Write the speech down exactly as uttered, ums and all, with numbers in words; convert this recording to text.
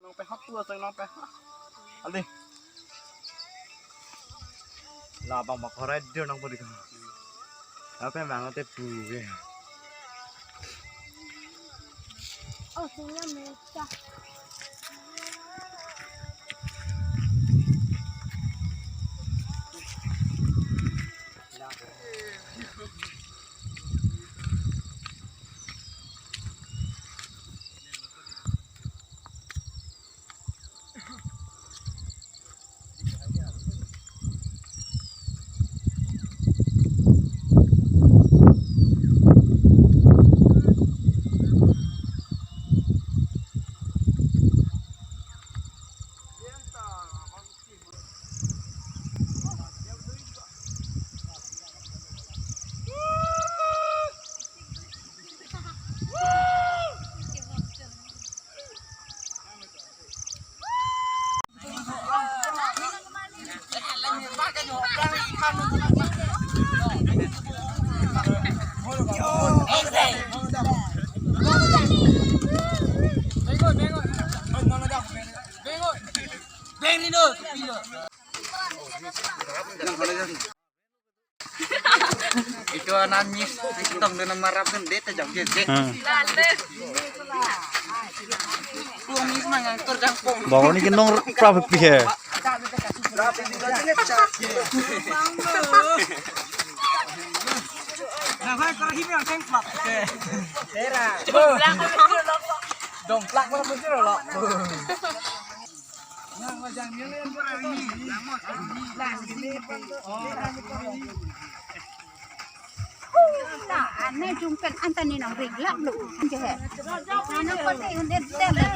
Nang pe hot tu asai nang pe. Ali. Labang mak korai dir nang pudi ko. Apa mang te pu ke. Oh, senyum mecah. Itu anak mis, itu tong dengan marap dan dia tajam dia dia. Hmm. Tuh mis mah ngantor jangpong. Bang, ini kenong prapik he. Nah, hai, kalau hibi yang tengklak. Tera. Dongplak mana pun sih lo. Ane jungpen anta ni nang ring lak lo. Ante he. Ane kote hunde tele.